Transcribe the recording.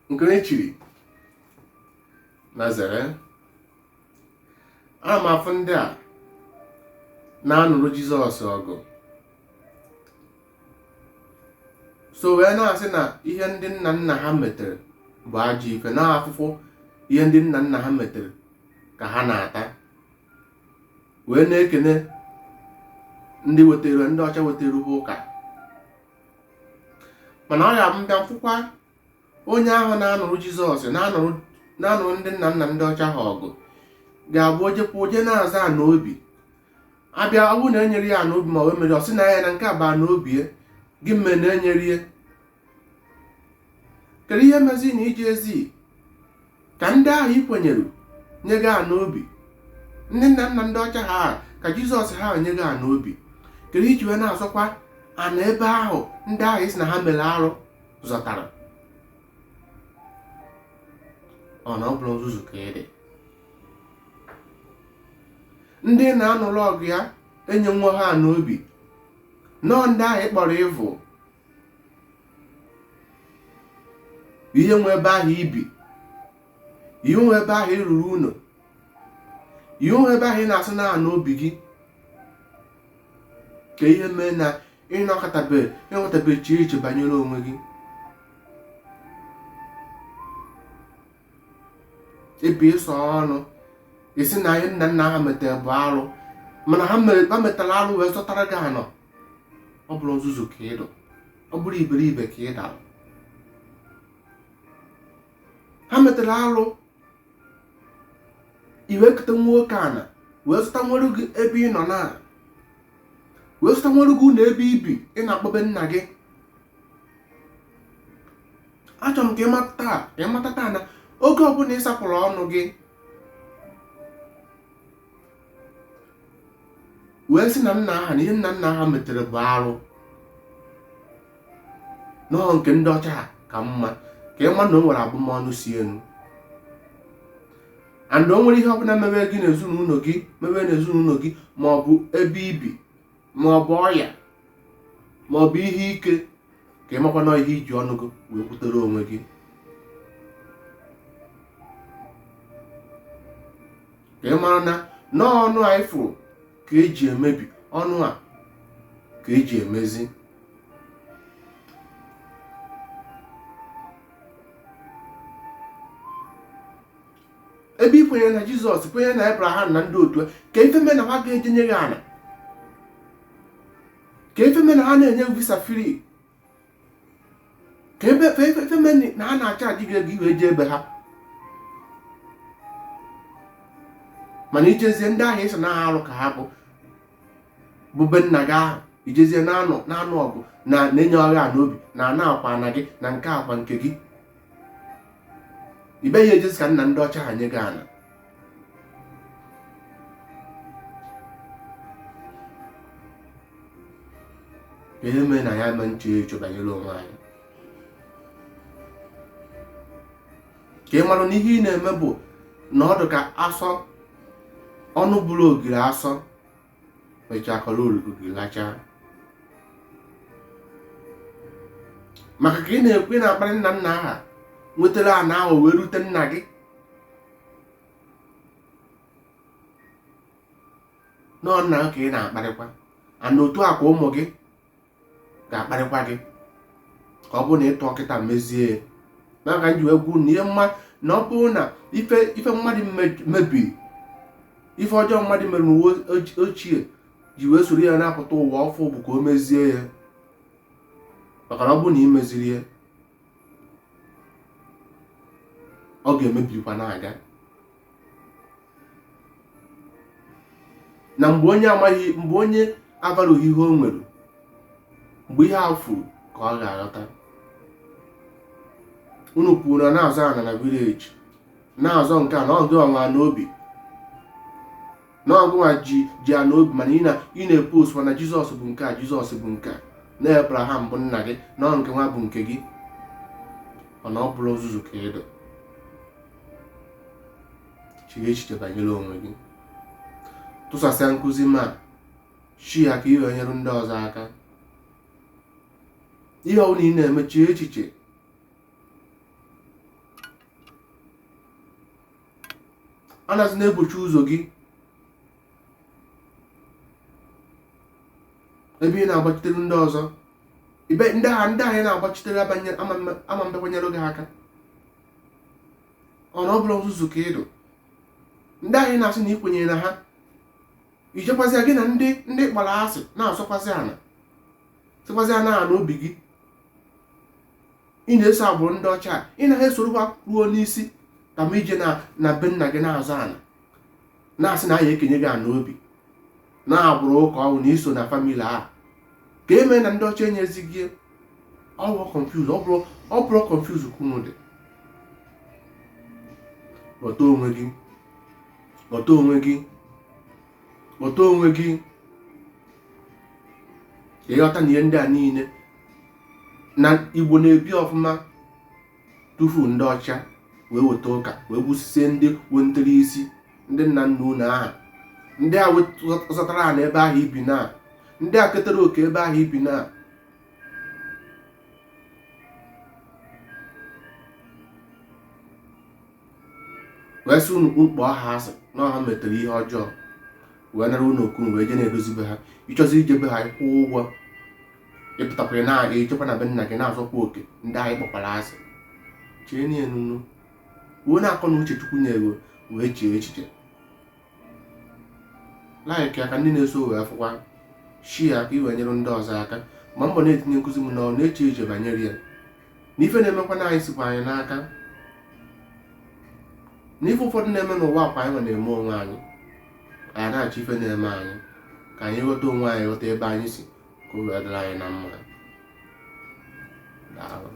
Nke onye chiri na zere. Ana m afụ ndị a na-anụrụ Jizọs ọgụ so wee na-asị na ihe ndị nna nna ha metere bụ ajọ ife, na afụfụ ihe ndị nna nna ha metere ka ha na-ata, wee na-ekene ndị wetara, ndị ọcha wetara ha ụka. Mana ọ ya m bịa fụkwa onye ahụ na-anụrụ Jizọs, na-anụrụ ndị nna nna ndị ọcha ha ọgụ, ga-abụ o jekwa o je na-azọ ana obi. Abịa, ọ bụrụ na enyere ya ana obi ma wee mere, ọ sị na ya na nke a bụ ana obi ya, gị mere na enyere ya. Kedu ihe mezi na ije ezi ka ndị ahụ ị kwenyere nye gị ana obi, ndị nna nna ndị ọcha ha, ka Jizọs ha nye gị ana obi? Kedu iji wee na-azọkwa ana ebe ahụ ndị ahụ ị sị na ha mere arụ zọtara? Ọ na ọ bụrụ nzuzu ka ị dị. Ndị na-anụrụ ọgụ ya enye nwa ha ana obi nọọ, ndị ahụ ị kpọrọ ịvụ ihe nwe ebe ahụ i bi, ihe nwe ebe ahụ ị rụrụ ụlọ, ihe nwe ebe ahụ ị na-asị na ana obi gị. Ka ihe mee na ị nọkọtabe chee eche banyere onwe gị. Ebe ịsọ ọnụ ị sị na ihe nna nna ha metere bụ arụ, mana ha metara arụ wee zọtara gị anọ. Ọ bụrụ nzuzu ka ị dụ, ọ bụrụ iberibe ka ị dara. Ha metara arụ, i wee keta nwa oke ana wee zụta nwere gị ebe ị nọ na wee zụta nwere gị ụlọ ebe i bi ị na-akpọbe nna gị. Achọrọ m ka ị mata taa na oge ọbụla ị sapụrụ ọnụ gị wee sị na nna ha na ihe nna nna ha metere bụ arụ, nọọ nke ndị ọcha ha ka mma, ka ị ma na o nwere abụmọnụ si enu. And o nwere ihe ọbụla mewe gị n'ezinụlọ gị, mewe n'ezinụlọ gị, ma ọ bụ ebe i bi, ma ọ bụ ọya, ma ọ bụ ihe ike, ka ị makwa na ihe i ji ọnụ gị wee kwutere onwe gị. Ka ị mara na n'ọnụ anyị fụrụ ka eji emebi, ọnụ a ka eji emezi. Ebe ị kwenyere na Jizọs, kwenye na Abraham na ndị otu, ka ife mee na ha ga-eje nye gị ana, ka ife mee na ha na-enye visa free, ka ebe ife mee na ha na-achaji gị ego i wee jee ebe ha. Mana i jezie ndị ahụ ị sị na ha arụ ka ha bụ be nna gị ahụ, i jezie na-anụ ọgụ na na-enye ọgha ana obi na ana akwa ana gị na nke akwa nke gị. Ị bịaghị ejezi ka nna ndị ọcha ha nye gị ana. Ihe mee na ya eme nche eche banyere onwe anyị, ka ị mara na ihe ị na-eme bụ na ọ dị ka asọ ọnụ bụrụ ogiri, asọ mechaa kọrọ ogiri lachaa. Maka ka ị na-ekwu, ị na-akparị nna nna aha nwetara ana ahụ wee rute nna gị. Nọọ nna ka ị na-akparịkwa ana, otu a ka ụmụ gị ga-akparịkwa gị, ka ọ bụrụ na ị tụọ kịta mezie ya. Maka m ji wee gwa na ihe mma na ọ bụrụ na ife mmadụ mebiri, ife ọjọọ mmadụ mere n'ụwa ochie ji wee soro ya na-apụta ụwa ọfụ bụ ka o mezie ya. Maka na ọ bụrụ na ị meziri ya, ọ ga-emebirikwa na-aga. Na mgbe onye amaghị, mgbe onye abarụghị ihe o nwere, mgbe ihe a furu ka ọ ga-aghọta. Unu kwuru na na-azọ ana na village, na-azọ nke a na ọ gị nwa ana obi, na ọ gịnwa ji ana obi, mana ị na-epost mana Jizọs bụ nke a, Jizọs bụ nke a, na Abraham bụ nna gị, na ọ nke nwa bụ nke gị. Mana ọ bụrụ nzuzu ka ị dị. Chee echiche banyere onwe gị. Tụsasịa nkụzi ma share ya ka ị wee nyere ndị ọzọ aka. Ihe ọbụla ị na-eme, chee echiche. Anazi na-egbochi ụzọ gị ebe ị na-agbachitere ndị ọzọ ibe ndị agha ndị ahụ ị na-agbachitere abanye ama mbịakwanyere gị aka. Ọ na ọ bụrụ nzuzu ka ịdụ ndị ahụ ị na-asị na ị kwenyere na ha, ijekwazịa gị na ndị ndị kpọrọ asị na-asọkwazị ana, sịkwazịa na ana obi gị. Ị na-eso agbụrụ ndị ọcha, ị naghị esorokwa ruo n'isi ka ma ije na be nna gị na-azọ ana, na-asị na a ya-ekenye gị ana obi na agbụrụ ụka ọwụ na iso na family ahụ ka e mee na ndị ọcha enyezi gị. Ọ bụ confuse, ọ bụrụ confuse ka unu dị. Ghọta onwe gị, ghọta onwe gị, ghọta onwe gị, ịghọta na ihe ndị a niile na Igbo na-ebi ọfụma tufu ndị ọcha wee weta ụka wee gbusisie ndị welitere isi ndị nna nna unu aha, ndị a zọtara ha n'ebe ahụ ibi na ndị a ketara oke ebe ahụ ibi na. Wee sị unu kpọọ ha asị na ha metere ihe ọjọọ, wee nara unu oku wee jee na-edozi be ha. Ịchọzi ije be ha, ịkwụ ụgwọ, ịpụtakwa na echekwa na be nna gị na-azọkwa oke ndị anyị kpọkwara asị. Chee n'enunu wee na-akọ na uche Chukwu nyere wee chee echiche. Like ya ka ndị na-eso wee fụkwa, share ka i wee nyere ndị ọzọ aka. Ma mbọ na-etinye nkụzi m n'ọrụ, na-eche eche banyere ya na ife na-emekwa na anyị sikwa anyị n'aka na ife ụfọdụ na-eme n'ụwa kwa anyị nwa na-eme onwe anyị. Anyị na-achọ ife na-eme anyị ka anyị ghọta onwe anyị, ghọta ebe anyị si, ka o wee dịrị anyị na mma. Daalụ.